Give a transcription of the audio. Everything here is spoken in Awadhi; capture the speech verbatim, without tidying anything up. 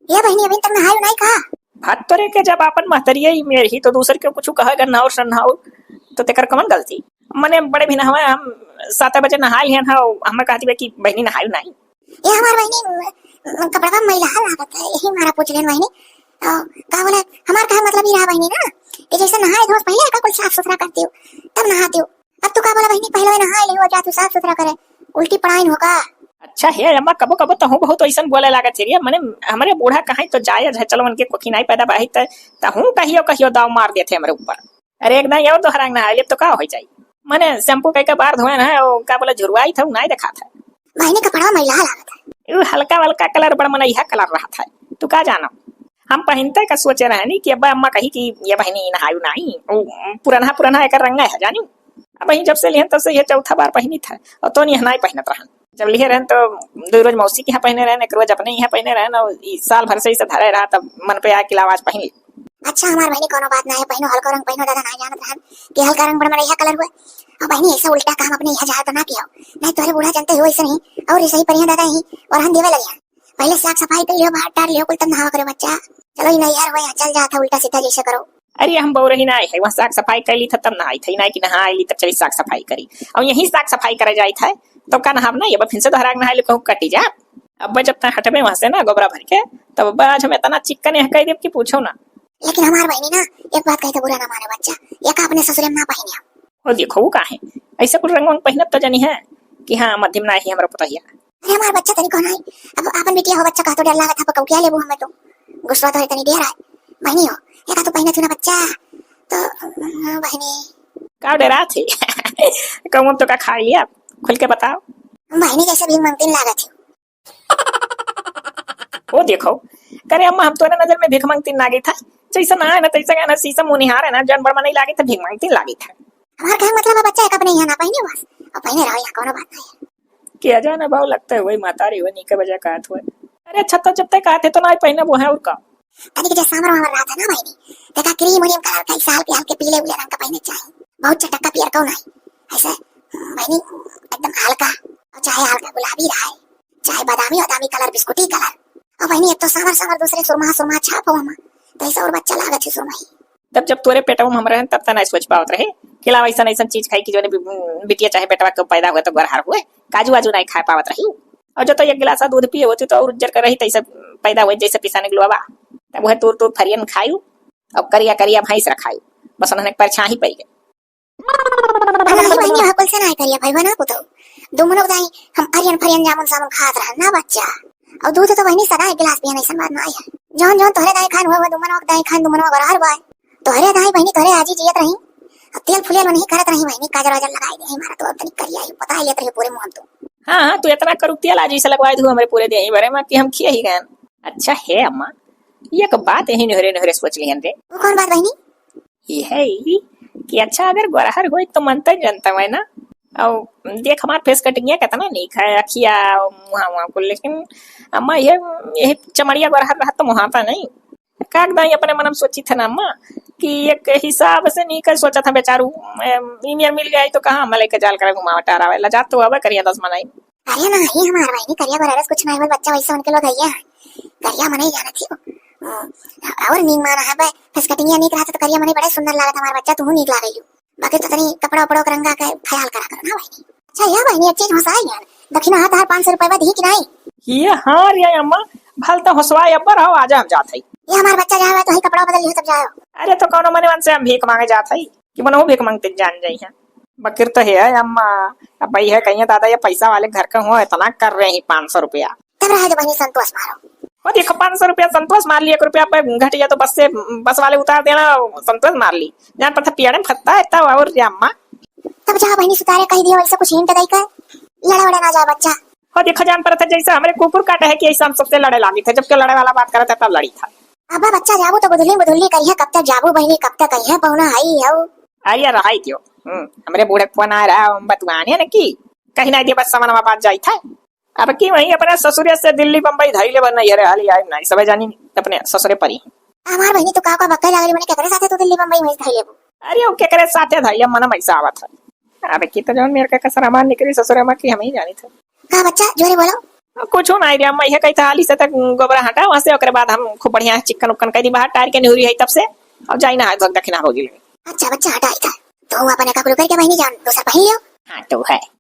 ए बहिनी, अभी तक नहायो नाहीं का? भात तोरे के जब आपन महतरिया ही मेर ही, तो दूसर के कुछ कहे गन्हाउर सन्हाउर, तो तेकर कमन गलती? मने बड़े भी नहवे, हम सात बजे नहाए लिहन है, हमें कहती बा कि बहिनी नहायो नाहीं। ए हमार बहिनी, म, म, कपड़वा मैला लागत है, यही मारा पूछ लेन बहिनी। अ, का बोले, हमार कहे मतलब ई रहा बहिनी ना, कि जैसे नहाए धोस पहिले का कुल साफ सुथरा कर दियो, तब नहा दियो। अब तू का बोला बहिनी, पहिले नहाए लियो, जा तू साफ सुथरा करे, उल्टी पड़ाइन हो का? अच्छा हे अम्मा, कबो कबो तहूँ बहुत ऐसन बोले लागत है रे, मने हमरे बूढ़ा कहीं तो जायज है, चलो उनके कोखी नाहीं पैदा बाही त, तहूँ कहियो कहियो दाव मार देते हमरे ऊपर। अरे एक दाई और दोहरांग नहाए लेब तो का हो जाई? मने shampoo कई के बार धोए ना, वो का बोला झुरवाई था, वो नाहीं देखात है। बहिनी कपड़ा मैला लागत है। उ हल्का वल्का colour बड़ मनैहा colour रहत है, तू का जानो? हम पहिनते का सोचे रहनी कि अब्बा अम्मा कही कि ये बहिनी नहायु नाहीं, उ पुरनहा पुरनहा एकर रंगा है जानी। अब वहीं जब से लिहन तब से ये चौथा बार पहिनी था, और तो नहीं नाहीं पहिनत रहन। जब लिहे रहन तो दो रोज मौसी के यहाँ पहिने रहन, एक रोज अपने यहाँ पहिने रहन, और ई साल भर से इसे धरे रहा, तब मन पे आया कि लाओ आज पहिन ली। अच्छा हमार बहिनी, कौनो बात ना है, पहिनो हल्का रंग पहिनो, दादा ना जानत रहन कि हल्का रंग बड़ मनैहा colour हुए। और बहिनी, ऐसा उल्टा काम अपने यहाँ जाए तो ना किया, नहीं तोहरे बूढ़ा जनते हो ऐसे नहीं, और ऐसे ही परिया दादा ही और हम देवे लगे हैं। पहिले साफ सफाई कर लियो, बाहर टार लियो, कुल तब नहावा करो बच्चा। चलो ई नैहर हुए, चल जात है उल्टा सीधा जैसे करो। अरे हम बउरही ना आए है, वहाँ साफ सफाई कर ली था तब नहाई था, नाहीं कि नहा आइली तब चली साफ सफाई करी। और यहीं साफ सफाई करे जाई था, तब का नहाब ना, ये फिर से दोहरा के नहाई लो, कहूँ कटी जा। अब जब तक हटबे वहाँ से ना गोबरा भर के, तब आज हम इतना चिक्कन यहाँ कह देब कि पूछो ना। लेकिन हमार बहिनी ना, एक बात कही तो बुरा ना माने बच्चा, ये का अपने ससुरे में ना पहिने हम। ओ देखो, वो का है, ऐसे कुल रंग वंग पहिनत तो जानी है कि हाँ, मध्यम ना ही हमरा पुतहिया। अरे हमार बच्चा तनी कौन है, अब आपन बिटिया हो बच्चा कहा तो डर लागत है, पकौकिया लेबू हमें तो, गुस्सा तो है तनी डेर है। बहिनी हो, ये का तू पहिनत हो ना बच्चा, तो अम, बहिनी। का डेरा थे? कहूँ तो का खा लिया, खुल के बताओ। बहिनी जैसे भीख मंगतीन लागत है। ओ देखो, करे अम्मा, हम तोरे नजर में भीख मंगतीन लागी था? जैसे ना है ना, तैसे ना, शीशा मुँह निहार है ना, जन बड़ मनई लागी था, भीख मंगतीन लागी था। हमार कहे मतलब है बच्चा एक अपने यहाँ ना पहिने बस, और पहिने रहो यहाँ, कौनो बात नहीं है। किया जाए ना भाव लगता है, वही माता रही, वही नीके बजा कहत हुए। अरे अच्छा, तो जब तक कहते तो ना ही पहिने वो है और का। तनिक जे सामर वामर रहत है ना बहिनी, देखा क्रीम उरीम colour का, इस हल्के हल्के पीले उले रंग का पहिने चाहिए, बहुत चटक्का पियर को नहीं, ऐसे हम्म, बहिनी एकदम हल्का, और चाहे हल्का गुलाबी रहे, चाहे बादामी वादामी colour, बिस्कुटी colour। और बहिनी, एक तो सावर सावर, दूसरे सुरमा सुरमा छाप हो हम, तो ऐसा और बच्चा लागत है सुरमई। तब जब तोरे पेटवा में हम रहन, तब त नाहीं सोच पावत रहे कि लावा ऐसन ऐसन चीज खाई कि जोने बि-, बिटिया चाहे बेटवा के पैदा हुए तो गोरहर हुए, काजू वाजू नाहीं खाए पावत रही। और जो तो एक गिलासा दूध पिए होती तो और उज्जर कर रही, तैसे पैदा हुए जैसे पिसाने के लोवा। तब वह तूर तूर फरियन खायू और करिया करिया भैंस रखायू, बस उन्हें परछाई पड़ गई। अरे बहिनी, वह कुल से नाहीं करिया भाई बना पुतौ। दुमनो दाई हम अरियन फरियन जामुन सामुन खात रहन ना बच्चा। और दूध तो बहिनी सदा एक गिलास पियन, ऐसन बात ना है। जौन जौन तोहरे दाई खान हुआ, हुआ दुमनो दाई खान, दुमनो गोरहर हुआ। तोहरे दाई बहिनी तोहरे आजी जियत रही। अब तेल फुलेल नहीं करत रही बहिनी, काजर वाजर लगाई दे, हमारा तो अब तनी करिया ही पता ही लेत रही पूरे मुंह तो। हाँ, हाँ, तू इतना करू तेल आजी से लगवाई दू हमरे पूरे देही भरे में कि हम खिए ही गए। अच्छा हे अम्मा, ये एक बात यही नहरे नहरे सोच लिहन रे। वो कौन बात बहिनी? ई है ई कि अच्छा अगर गोरहर होई तो मनता जनता है ना। और देख हमार face cutting कितना नीक है, अखिया, मुहा, मुहा कुल, लेकिन अम्मा ये, ये चमड़िया गोरहर रहा तो मुहाता नहीं। काग दाई अपने मन में सोची था ना अम्मा कि एक हिसाब से नीक है, सोचा था बेचारू, एम, ई मेर मिल गया तो कहाँ हम लेके जाल कर घुमावा टहरावे, लजात तो आवे करिया दस मनाई। अरे नाही हमार बहिनी, करिया गोरा रस कुछ नाही होल, बच्चा वैसे उनके लोग हइया है। करिया मनई जानत ही हो। हम्म, और नीक माना है बे, face cutting या नीक रहता तो करिया मनई बड़ा सुंदर लागत हमार बच्चा, तू नीक लागेलू। बाकी तो तनी कपड़ा उपड़ा के रंगा के ख्याल करा करो ना बहिनी। अच्छा या बहिनी, एक चीज होसाई यार, दक्षिणा हाथ हार पाँच सौ रुपया दी कि नाही? ये हाँ रे अम्मा, भल तो होसवा अब्बर हो, आजा हम जात हई। ये हमार बच्चा जाए तो ही कपड़ा बदल लियो तब जाओ। अरे तो कौनो मने मन से हम भीख मांगे जात हई। कि मनहु भीख मांगते जान जाई हैं। बकिर तो है अम्मा, अब भाई है कहिए दादा, ये पैसा वाले घर का हो, इतना कर रहे हैं पाँच सौ रुपया। तब रहे दे बहिनी, संतोष मारो। वो देखो पाँच सौ रुपया संतोष मार ली, एक रुपया पे घट गया तो बस से, बस वाले उतार देना, संतोष मार ली। जान पड़ता पियाड़े में फत्ता है तब और रे अम्मा। तब जाओ बहिनी सुतारे कह दियो, ऐसा कुछ हिंट दई कर लड़ा वड़ा ना जाए बच्चा। हो देखो जान पड़ता जैसे हमरे कुकुर काटे है कि ऐसा हम सबसे लड़े लागी थे, जबकि लड़े वाला बात करता तब लड़ी था। अब्बा बच्चा जाबू तो बुधुली बुधुली करिहे, कब तक जाबू बहिनी, कब तक कहिहे पहुना हई हऊ। अरे रहाई दियो। हम्म, हमरे बूढ़े के फोन आ रहा, हम बतुआने न की। कहीं ना दिए बस समनवा बात जाई था। अब की वहीं अपने ससुरे से दिल्ली बम्बई धाई ले बन नहीं रे हाली आई नहीं, सबे जानी अपने ससुरे परी। हमार बहिनी तो का का बक्के लागली, मने केकरे साथे तू दिल्ली बम्बई में धाई लेबू? अरे वो केकरे साथे धाई ले, मन में ऐसा आवत है। अब की तो जौन मेरे के कसर हमार निकली ससुरे में की हम ही जानी थे। का बच्चा जोरे बोलो। कुछ ना आइडिया, मैं ये कहता हाली से तक गोबरा हटा वहाँ से, ओकरे बाद हम खूब बढ़िया चिक्कन उक्कन करी बाहर टायर के निहुरी है तब से। अब जाई ना, दक्षिणा हो गई। अच्छा बच्चा हटाई था, तो अपन कपड़ू करके बहनी जान दोसर पहन लियो। हाँ तो है।